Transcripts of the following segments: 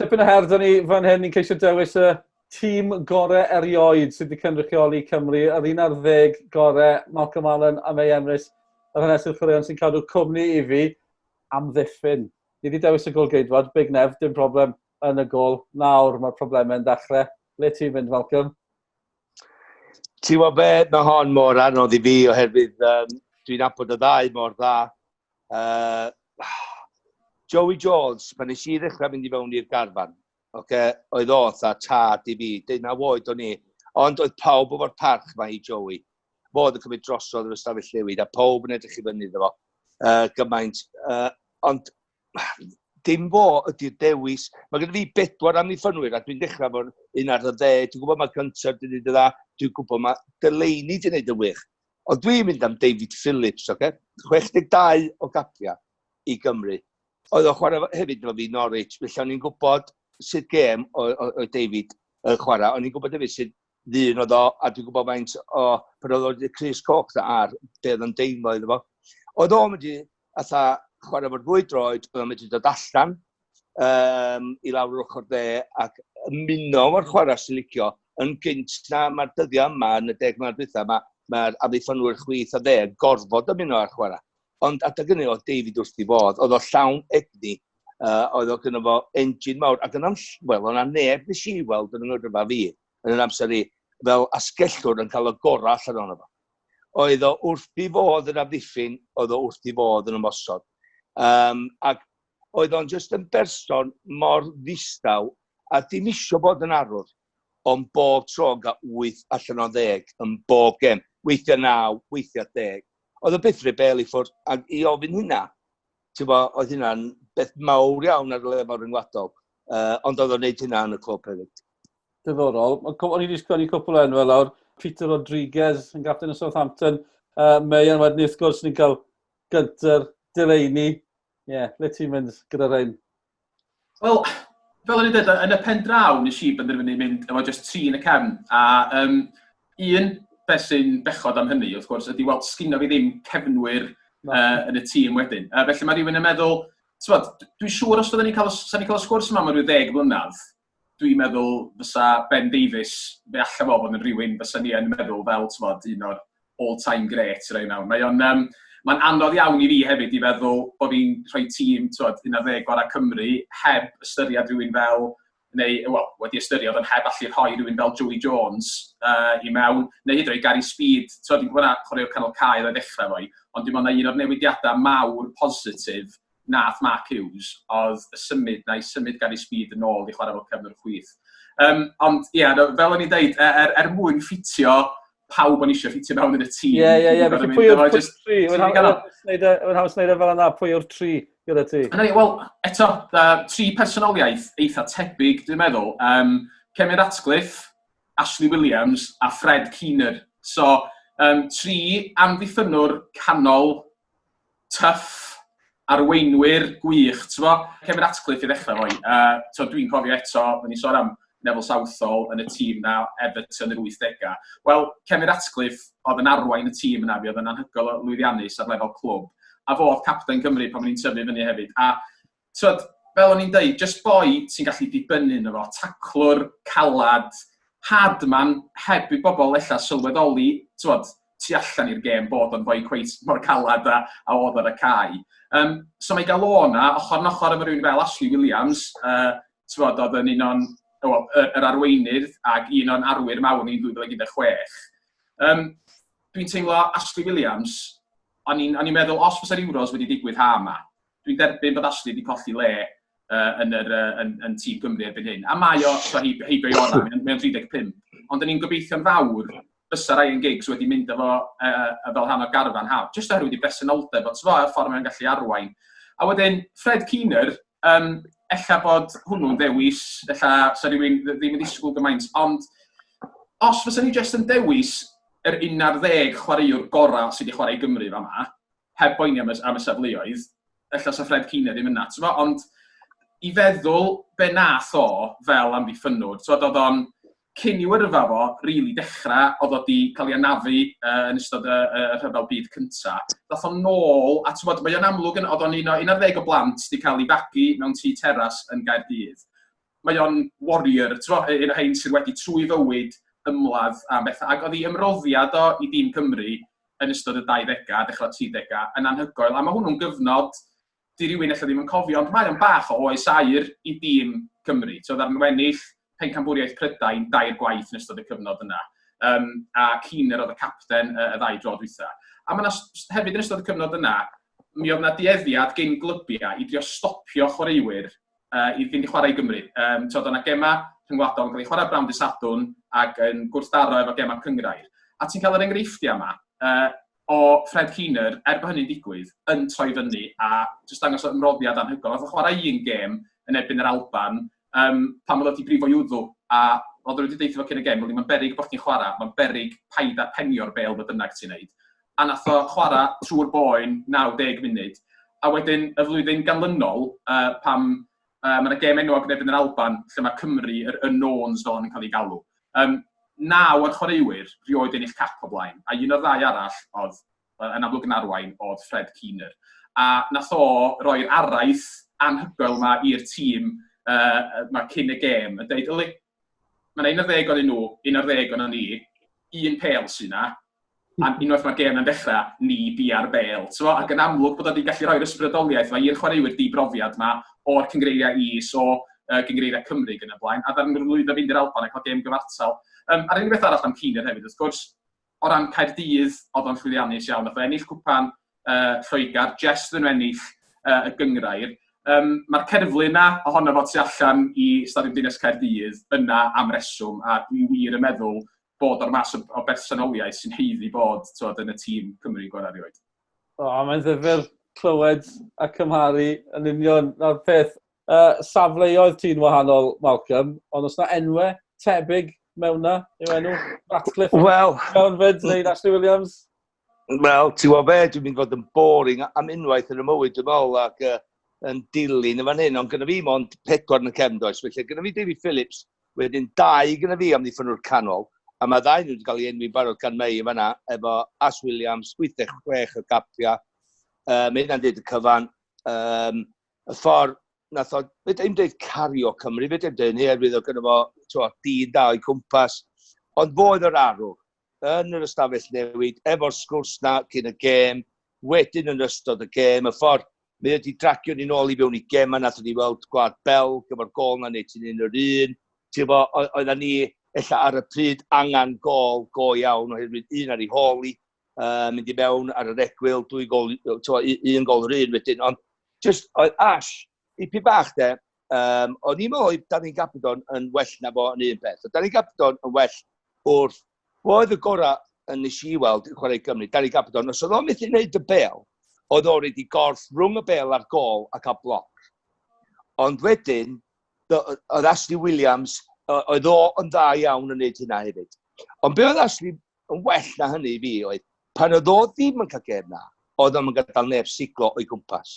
Tipyn o her 'da ni fan hyn, ni'n ceisio dewis y tîm gorau erioed sydd wedi cynrychioli Cymru, yr 11 gorau, Malcolm Allen a Mei Emrys, yr hanesydd chwaraeon sy'n cadw cwmni i fi, amddiffyn. Ni wedi dewis y gôl-geidwad, Big Nev, dim problem yn y gôl. Nawr mae'r problemau'n dechrau. Le ti'n mynd, Malcolm? Ti'n gwybod be, mae hon mor anodd i fi oherwydd dwi'n nabod y ddau mor dda. Joey Jones, pan nes i ddechrau mynd i fewn i'r garfan, okay, oedd o fatha tad i fi, 19 oed o'n i, ond oedd pawb efo'r parch ma i Joey. Fo oedd yn cymryd drosodd yr ystafell newid, a pawb yn edrych i fyny iddo fo gymaint. Ond dim fo ydy'r dewis. Mae gen i fi bedwar amddiffynwyr, a dwi'n dechrau efo'r un ar y dde. Dwi'n gwybod mae Gunter wedi gwneud yn dda, dwi'n gwybod mae Delaney wedi gwneud yn wych. Ond dwi'n mynd am David Phillips, oce? 62 o gapiau i Gymru. Oedd o'n chwarae hefyd efo fi Norwich, felly o'n i'n gwybod sut gêm oedd David yn chwarae. O'n i'n gwybod hefyd sut ddyn oedd o, a dwi'n gwybod faint o, pan oedd o'n crys coch ar, be oedd o'n deimlo iddo fo. Oedd o'n mynd i, atha, chwarae fo'r ddwy droed, oedd o'n mynd i dod allan i lawr yr ochr dde ac ymuno efo'r chwarae sy'n licio yn gynt na mae'r dyddiau yma yn y 10 mlynedd dwytha, mae'r amddiffynwyr chwith a dde yn gorfod ymuno â'r chwarae. Ond adeg hynny oedd David wrth ei fodd, oedd o llawn egni, oedd o gynno fo engine mawr, ac yn wel, o'na neb nes i weld yn yng ngyrfa fi, yn yr amser i, fel asgellwr yn cael y gorau allan ohono fo. Oedd o wrth ei fodd yn amddiffyn, oedd o wrth ei fodd yn ymosod. Ac oedd o'n just yn berson mor ddistaw a dim isio bod yn arwr, ond bob tro yn cael 8 allan o 10 yn bob gêm, weithiau 9, weithiau 10. Oedd o byth rhoi bêl i ffwrdd, ac i ofyn hynna, ti'n bo, oedd hynna'n beth mawr iawn ar y lefel ryngwladol, ond oedd o'n neud hynna yn y clwb hefyd. Diddorol. O'n i wedi sgwennu cwpl o enwau lawr. Peter Rodriguez yn gapten y Southampton. May, yn wedyn wrth gwrs ni'n cael Gunter, Delaney. Ie, yeah, le ti'n mynd gyda rhain? Wel, fel o'n i'n dweud, yn y pen draw nes i benderfynu mynd efo just tri yn y cefn. A un beth sy'n bechod am hynny, wrth gwrs, ydy, wel, sgynno fi ddim cefnwyr yn y tîm wedyn. Felly mae rhywun yn meddwl, t'mod, dwi'n siŵr os fydden ni'n cael, sa ni'n cael y sgwrs yma mewn rhyw 10 mlynedd, dwi'n meddwl fysa Ben Davies, fe alla fo fod yn rhywun fysa ni yn meddwl fel, t'mod, un o'r all-time greats right now. Mae o'n, mae'n anodd iawn i fi hefyd i feddwl bod fi'n rhoi tîm, t'mod, 11 gorau Cymru heb ystyried rhywun fel, neu, wel, wedi ystyried, ond heb allu rhoi rhywun fel Joey Jones i mewn, neu hyd yn oed Gary Speed, t'mod, dwi'n gwybod na chwaraewr canol cae oedd e ddechrau foi, ond dwi'n meddwl na un o'r newidiadau mawr positif nath Mark Hughes oedd y symud na i symud Gary Speed yn ôl i chwarae fel cefnwr chwith. Ond ie, yeah, no, fel o'n i'n deud, er mwyn ffitio pawb o'n eisiau ffitio mewn yn y tîm. Ie, ie, ie. Felly pwy yw'r tri? Mae'n haws wneud e fel yna, pwy yw'r tri gyda ti? Yna ni, wel, eto, tri personoliaeth eitha tebyg, dwi'n meddwl. Kevin Ratcliffe, Ashley Williams a Fred Keener. So, tri amddiffynnwr canol tough, arweinwyr gwych, t'mo'? Kevin Ratcliffe i ddechrau foi. T'mo, dwi'n cofio eto, o'n i'n sôn am Neville Southall yn y tîm na, Everton yr 80au. Wel, Kevin Ratcliffe oedd yn arwain y tîm yna, fi oedd yn anhygoel o lwyddiannus ar lefel clwb. A fo oedd capten Cymru pan o'n i'n tyfu fyny hefyd. A, t'mod, fel o'n i'n deud, just boi sy'n gallu dibynnu yno fo, taclwr, calad, hard man, heb i bobl ella sylweddoli, t'mod, tu allan i'r gêm bod o'n foi cweit mor calad a oedd ar y cae. So mae gael o na, ochr yn ochr efo rhywun fel Ashley Williams, t'mod, oedd yn un o'n, wel, yr arweinydd ac un o'n arwyr mawr ni'n 2016. Dwi'n teimlo Ashley Williams, o'n i'n meddwl, os fysa'r Euros wedi digwydd ha yma, dwi'n derbyn bod Ashley wedi colli le yn tîm Cymru erbyn hyn. A mae o, so heibio i orau, mae o'n 35. Ond o'n i'n gobeithio'n fawr fysa Ryan Giggs wedi mynd efo fel rhan o'r garfan haf, jyst oherwydd i bresenoldeb, o t'mo', y ffordd mae'n gallu arwain. A wedyn, Fred Keener, ella bod hwnnw'n ddewis, ella sa rhywun ddim yn disgwyl gymaint, ond os fysa ni jyst yn dewis yr 11 chwaraewr gorau sydd wedi chwarae i Gymru fama, heb boeni am y safleoedd, ella sa Fred Keener ddim yna, t'mo'? Ond i feddwl be nath o fel amddiffynnwr, t'mod, oedd o'n cyn i'w yrfa fo rili dechrau, oedd o 'di cael ei anafu yn ystod y rhyfel byd cynta. Dath o'n nôl, a t'mod, mae o'n amlwg yn, oedd o'n un o 11 o blant 'di cael ei fagu mewn tŷ teras yn Gaerdydd. Mae o'n warrior, t'mo', un o rhein sydd wedi trwy fywyd ymladd am bethau. Ac oedd ei ymroddiad o i dîm Cymru yn ystod y 20au, dechrau 30au, yn anhygoel. A mae hwnnw'n gyfnod di rywun ella ddim yn cofio, ond mae o'n bach o oes aur i dîm Cymru. T'o', ddaru nhw ennill Pencampwriaeth Prydain dair gwaith yn ystod y cyfnod yna. A Keener oedd y capten y ddau dro dwytha. A mae yna hefyd yn ystod y cyfnod yna, mi oedd yna dueddiad gyn glybiau i drio stopio chwaraewyr i fynd i chwarae i Gymru. T'od, oedd yna gemau rhyngwladol yn cael eu chwarae brawn dy Sadwrn ac yn gwrthdaro efo gemau cyngrair. A ti'n cael yr enghreifftiau yma o Fred Keener, er bod hynny'n digwydd, yn troi fyny a jyst dangos ymroddiad anhygoel. Nath o chwarae un gêm yn erbyn yr Alban pan oedd o wedi brifo i wddw, a oedd nhw wedi deithio fo cyn y gêm, wel, mae'n berig bod chdi'n chwarae, mae'n berig paid â penio'r bêl be bynnag ti'n neud. A nath o chwarae trwy'r boen 90 munud. A wedyn y flwyddyn ganlynol, pam mae yna gêm enwog yn erbyn yr Alban, lle mae Cymru, yr unknowns fel o'n nhw'n cael ei galw. Naw o'r chwaraewyr rioed ennill cap o blaen, a un o'r ddau arall oedd yn amlwg yn arwain oedd Fred Keener. A nath o roi'r araith anhygoel 'ma i'r tîm 'ma cyn y gêm, yn deud, yli, mae yna 11 ohonyn nhw, 11 ohonon ni, un pêl sy' 'na, a unwaith mae'r gêm 'na'n dechrau, ni bia'r bêl. T'mo'? Ac yn amlwg bod o wedi gallu rhoi'r ysbrydoliaeth 'ma i'r chwaraewyr di-brofiad 'ma o'r cyngreiriau is, o gyngreiriau Cymru yn y blaen, a ddaru nhw lwyddo fynd i'r Alban a cael gêm gyfartal. A'r unig beth arall am Keener hefyd, wrth gwrs, o ran Caerdydd, oedd o'n llwyddiannus iawn. Nath o ennill cwpan Lloegr, jest yn ennill y gyngrair. Mae'r cerflun 'na ohono fo tu allan i Stadiwm Dinas Caerdydd yna am reswm, a dwi wir yn meddwl bod o'r mas o bersonoliaeth sy'n haeddu bod, t'wod, yn y tîm Cymru gorau erioed. O, mae'n ddifyr clywed a cymharu yn union na'r peth. Safleoedd ti'n wahanol, Malcolm, ond os na enwau tebyg mewn na, yw enw Ratcliffe well, mewn fyd, neu Ashley Williams? Wel, ti'n gwybod be, dwi'n mynd fod yn boring am unwaith yn y mywyd, dwi'n meddwl, ac yn dilyn y fan hyn, ond gyda fi mond pedwar yn y cefn, does? Felly, gyda fi David Phillips, wedyn dau gyda fi am ddiffynwr canol, a mae ddau nhw wedi cael ei enwi'n barod gan Mei yn fanna, efo Ash Williams, 86 o gapia, mae hynna'n dweud y cyfan. Y ffordd nath o, fedra i'm dweud cario Cymru, fedra i'm dweud hynny, oherwydd oedd gynno fo, t'mo', dyn da o'i cwmpas, ond fo oedd yr arwr yn yr ystafell newid, efo'r sgwrs na cyn y gêm, wedyn yn ystod y gêm, y ffordd mae wedi dragio ni nôl i fewn i gêm, a nath ni weld Gwlad Belg efo'r gôl na neu ti'n un yr un. Ti'n bo, oedda ni ella ar y pryd angen gôl go iawn oherwydd un ar ei hôl i, mynd i mewn ar yr egwyl, dwy gol, twa, un gol yr un wedyn, ond just, oedd Ash, ipyn bach de, o'n i'n meddwl oedd Danny Gabbidon yn well na fo yn un peth. Oedd Danny Gabbidon yn well wrth, fo oedd y gorau yn nes i weld yn chwarae Gymru, Danny Gabbidon, os oedd o'n methu wneud y bel, oedd o'n rhaid i gorff rhwng y bel a'r gol a cael bloc. Ond wedyn, oedd Ashley Williams, oedd o yn dda iawn yn wneud hynna hefyd. Ond be oedd Ashley yn well na hynny i fi oedd, pan oedd o ddim yn cael gêm na, oedd o'n gadael neb siglo o'i gwmpas.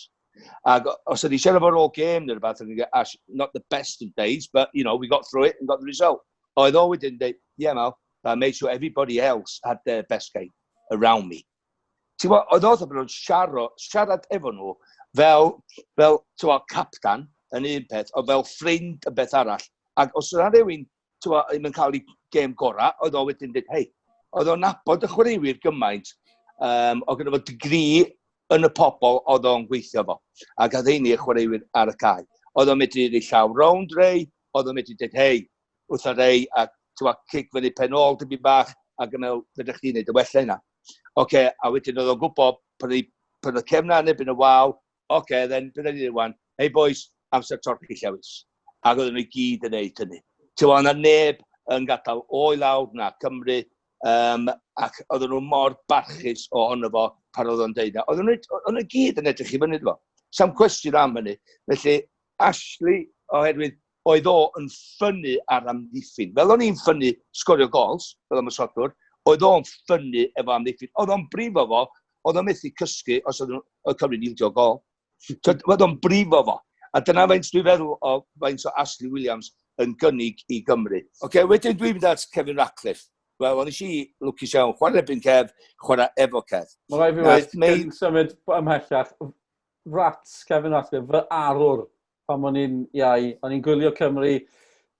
Ac os oedd eisiau efo'r ôl gêm neu rhywbeth, oedd o'n Ash, not the best of days, but, we got through it and got the result. Oedd o wedyn dweud, yeah, Mal, I made sure everybody else had their best game around me. Ti'n gwybod, oedd oedd bod nhw'n siarad efo nhw fel ti'n gwybod, captan yn un peth, o fel ffrind yn beth arall. Ac os yna rhywun, ti'n gwybod, ddim yn cael ei gêm gorau, oedd o wedyn dweud, hei, oedd o'n nabod y chwaraewyr gymaint, oedd gyda fo digri yn y pobl oedd o'n gweithio fo. Ac oedd heini y chwaraewyr ar y cae. Oedd o'n medru rhoi llaw rownd rei, oedd o'n medru dweud, hei, wrth y rei, a ti'n gwybod, cic fyny pen ôl dipyn bach, ac yn meddwl, fedrwch chdi wneud y well yna. Oce, a wedyn oedd o'n gwybod, pan oedd cefna yn erbyn y wal, oce, then, beth ni'n neud wan? Hey boys, amser torchi llewis. Ac oedden nhw i gyd yn neud hynny. Ti'n gwybod, yna neb yn gadael o'i lawr na Cymru, ac oedden nhw mor barchus ohono fo pan oedd o'n deud na. Oedden nhw gyd yn edrych i fyny iddo fo. Sam cwestiwn am hynny. Felly, Ashley, oherwydd oedd o yn ffynnu ar amddiffyn. Fel o'n i'n ffynnu sgorio gols, fel ymosodwr, oedd o'n ffynnu efo amddiffyn. Oedd o'n brifo fo, oedd o'n methu cysgu os oedd oedd Cymru'n ildio gol. So, oedd o'n brifo fo. A dyna faint dwi'n feddwl o faint o Ashley Williams yn gynnig i Gymru. Oce, okay, wedyn dwi'n mynd at Kevin Ratcliffe. Wel, o'n i lwcus iawn, chwarae erbyn Kev, chwarae efo Kev. Mae rhaid fi weud, cyn symud ymhellach, Rats, Kevin Ratcliffe, fy arwr. pan o'n i'n iau. O'n i'n gwylio Cymru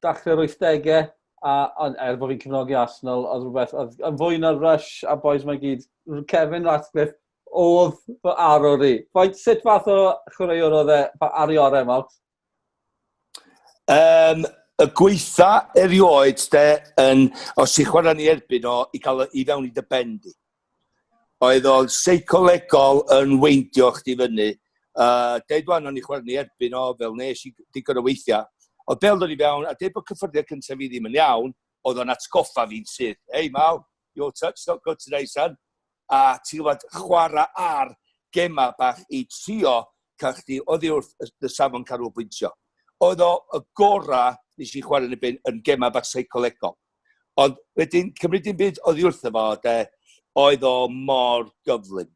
dachrau'r 80au, a on, er bod fi'n cefnogi Arsenal, oedd rhywbeth, oedd yn fwy na Rush a boys mae gyd, Kevin Ratcliffe oedd fy arwr i. Faint, sut fath o chwaraewr oedd e ar ei orau, Malc? Y gweitha erioed, de, yn, os ti'n chwarae ni erbyn o, i cael i fewn i dy ben di. Oedd o'n seicolegol yn weindio chdi fyny. Deud wan, o'n i chwarae ni erbyn o, fel nes i digon o weithiau. Oedd bel dod i fewn, a deud bod cyffyrddiad cyntaf fi ddim yn iawn, oedd o'n atgoffa fi'n syth. Hey Mal, your touch not good today, son. A ti'n gwybod, chwarae ar gema bach i trio cael chdi oddi wrth y safon canolbwyntio. Oedd o y gora nes i chwarae yn y byn yn gema bach seicolegol. Ond wedyn, cymryd dim byd oddi wrtho fo, de, oedd o mor gyflym.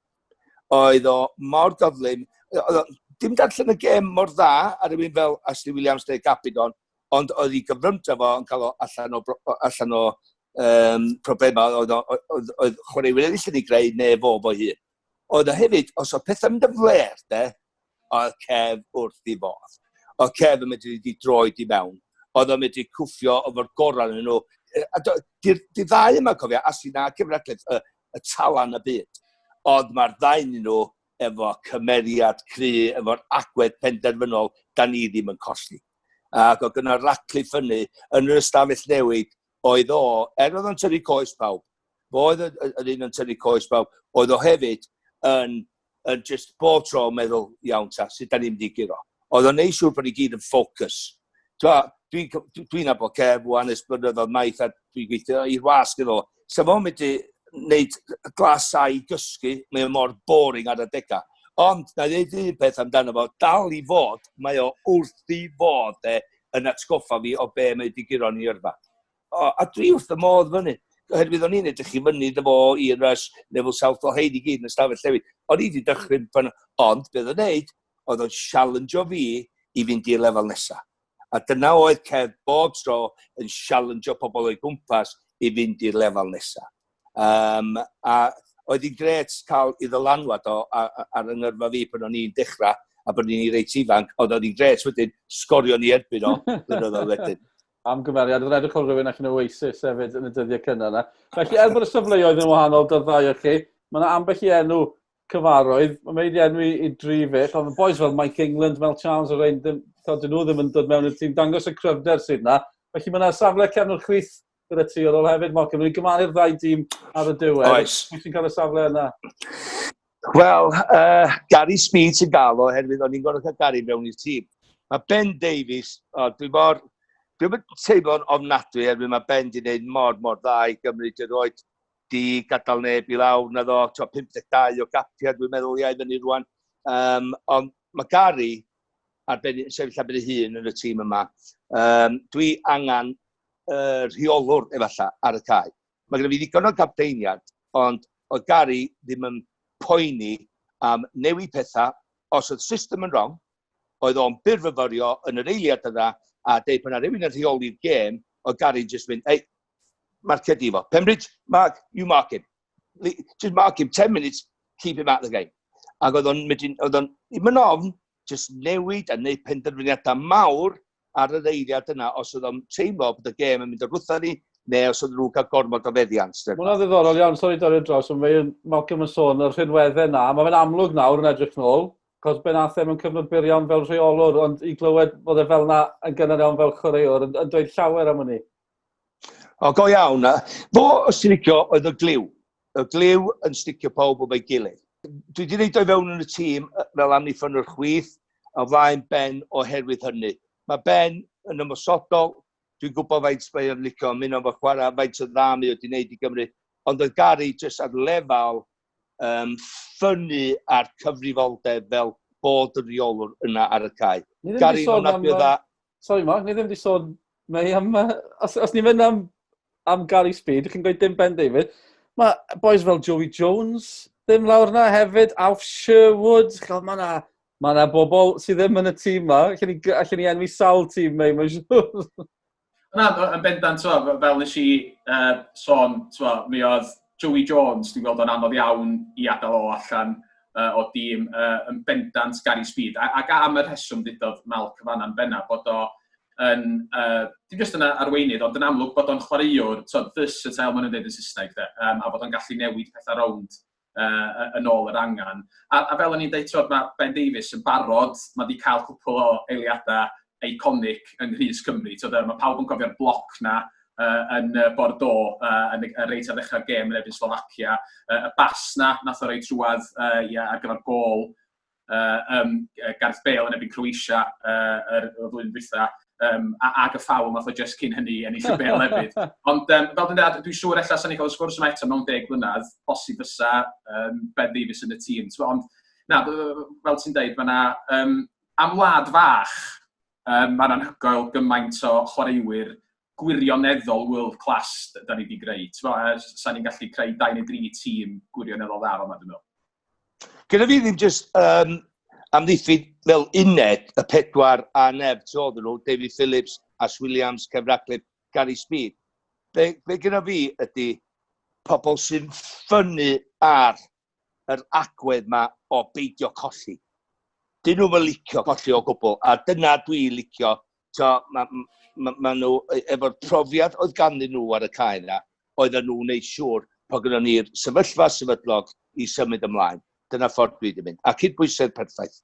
Oedd o mor gyflym. Oedd o, dim darllen y gêm mor dda ar rhywun fel Ashley Williams neu Gabidon, ond oedd ei gyflymdra fo yn cael o allan o, allan o problemau oedd, oedd, oedd, oedd chwaraewyr eraill yn ei greu neu fo fo hun. Oedd o hefyd, os oedd pethau'n mynd yn fler, de, oedd Kev wrth i fodd. Oedd Kev yn medru di droed i mewn. Oedd o'n medru cwffio efo'r gorau yn nhw. A di'r di ddau yma, cofio, Ashley na Kevin Ratcliffe, y, y talan y byd. Ond mae'r ddau yn nhw efo cymeriad cry, efo'r agwedd penderfynol, da ni ddim yn colli. Ac oedd gyda Ratcliffe fyny yn yr ystafell newid, oedd o, er oedd o'n tynnu coes pawb, fo oedd yr un yn tynnu coes pawb, oedd o hefyd yn, yn just bob tro yn meddwl, iawn ta, sut da ni'n mynd i guro. Oedd o'n neud siŵr bod ni gyd yn ffocus. Dwi'n dwi, dwi nabod Kev wan ers blynyddoedd maith a dwi'n gweithio i'r wasg efo. Sa fo'n mynd i wneud glas i gysgu, mae o mor boring ar adegau. Ond, na i ddeud un peth amdano fo, dal i fod, mae o wrth i fod e, yn atgoffa fi o be mae wedi guro yn ei yrfa. O, a dwi wrth y modd fyny. Oherwydd o'n i'n edrych i fyny iddo fo, Ian Rush, Neville Southall, hein i gyd yn ystafell newid. O'n i wedi dychryn pan... Ond, beth o'n neud, oedd o'n challenge fi i fynd i'r lefel nesaf. A dyna oedd Kev bob tro yn challenge pobl o'i gwmpas i fynd i'r lefel nesaf. A oedd hi'n gret cael i ddylanwad o ar yng ngyrfa fi pan o'n i'n dechrau a bod ni'n reit ifanc, ond oedd hi'n gret wedyn sgorio ni erbyn o blynyddoedd wedyn. Am gymeriad, oedd yn edrych fel rhywun allan o Oasis hefyd yn y dyddiau cynnar yna. Felly, er bod y safleoedd yn wahanol dy'r ddau o chi, mae yna ambell i enw cyfarwydd. Mae'n mynd i enwi i dri fyll, ond boys fel Mike England, Mel Charles, y rhain, dyn nhw ddim yn dod mewn i'r tîm, dangos y cryfder sydd yna. Felly mae yna safle cefnwr chwith gyda ti ar ôl hefyd, Malcolm. Ni'n gymaru'r ddau dîm ar y diwedd. Oes. Pwy sy'n cael y safle yna? Wel, Gary Speed sy'n gael o, oherwydd o'n i'n gorfod cael Gary mewn i'r tîm. Mae Ben Davies, oh, dwi mor... Dwi'n teimlo'n ofnadwy, oherwydd mae Ben di wneud mor, mor dda i Gymru, di roed di gadael neb i lawr, na ddo, 52 o gapiau, dwi'n meddwl i fyny rwan. Ond mae Gary ar ben, sefyll ar ben ei hun yn y tîm yma. Dwi angen rheolwr efallai ar y cae. Mae gennym fi ddigon o gapteiniad, ond oedd Gary ddim yn poeni am newid pethau. Os oedd system yn wrong, oedd o'n byrfyfyrio yn yr eiliad yna a deud pan rhywun yn rheoli'r gêm, oedd Gary just mynd, ei, marcio di fo. Pembridge, Mark, you mark him. Just mark him, 10 minutes, keep him out of the game. Ac oedd o'n mynd, oedd o'n, ddim yn ofn, just newid a wneud penderfyniadau mawr ar yr eiliad yna os oedd o'n teimlo bod y gêm yn mynd o'r wrtha ni, neu os oedd nhw'n cael gormod o feddiant. Mae hwnna'n ddiddorol iawn, sori dorri draws, ond mae Malcolm yn sôn yr rhinweddau na, mae fe'n amlwg nawr yn edrych nôl, cos be nath e mewn cyfnod byr iawn fel rheolwr, ond i glywed bod e fel na yn gynnar iawn fel chwaraewr yn, yn dweud llawer am hynny. O, go iawn. Fo, os ti'n licio, oedd y gliw. Y gliw yn sticio pawb o'i gilydd. Dwi wedi gwneud o'i fewn yn y tîm fel amddiffynwr chwith, o flaen Ben oherwydd hynny. Mae Ben yn ymosodol, dwi'n gwybod faint mae o'n licio ymuno efo chwarae, faint o dda mae wedi wneud i Gymru, ond oedd Gary jyst ar lefel ffynnu a'r cyfrifoldeb fel bod y rheolwr yna ar y cae. Gary yn ofnadwy o dda. Sorry Mark, ni ddim wedi sôn mei am... Os, os ni'n mynd am, am Gary Speed, chi'n gweud dim Ben David, mae boys fel Joey Jones ddim lawr na hefyd, Alf Sherwood, mae yna ma na bobl sydd ddim yn y tîm ma, allan ni, allan ni enwi sawl tîm mei, mae'n siŵr. Na, yn bendant, twa, fel nes i sôn, twa, mi oedd Joey Jones, dwi'n gweld o'n anodd iawn i adael o allan. o dîm yn bendant Gary Speed. A, ac am y rheswm ddudodd Mal Cyfanna'n benna, bod o yn, dim jyst yn arweinydd, ond yn amlwg bod o'n chwaraewr, so, versatile maen nhw'n dweud yn Saesneg, de, a bod o'n gallu newid pethau rownd yn ôl yr angen. A fel o'n i'n dweud, twod, mae Ben Davies yn barod, mae wedi cael cwpl o eiliadau iconic yng nghrys Cymru. Twod, mae pawb yn cofio'r bloc na yn Bordeaux yn y reit ar ddechrau'r gêm yn erbyn Slofacia. Y bas na, nath o roi trwad ia, ar gyfer gôl Gareth Bale yn erbyn Croatia yr flwyddyn dwytha, ag y ffawl nath o just cyn hynny ennill y bêl hefyd. Ond fel dwi'n dweud, dwi'n siŵr ella sa'n ni'n cael y sgwrs yma eto mewn 10 mlynedd, posib fysa Ben Davies yn y tîm. Ond na, fel ti'n dweud, mae yna, am wlad fach, mae'n anhygoel gymaint o chwaraewyr gwirioneddol world class da ni wedi greu. Sa'n ni'n gallu creu dau neu dri tîm gwirioneddol dda yma, dwi'n meddwl. Gyda fi ddim just amddiffyn fel uned y pedwar a neb tu ôl nhw, David Phillips, Ash Williams, Kev Ratcliffe, Gary Speed. Be gyda fi ydy pobl sy'n ffynnu ar yr agwedd ma o beidio colli. Dyn nhw'n licio colli o gwbl, a dyna dwi'n licio. Mae ma, ma nhw, efo'r profiad oedd ganddyn nhw ar y cae yna, oedden nhw'n neud siŵr bod gynnon ni'r sefyllfa sefydlog i symud ymlaen. Dyna ffordd dwi wedi mynd. A cydbwysedd perffaith.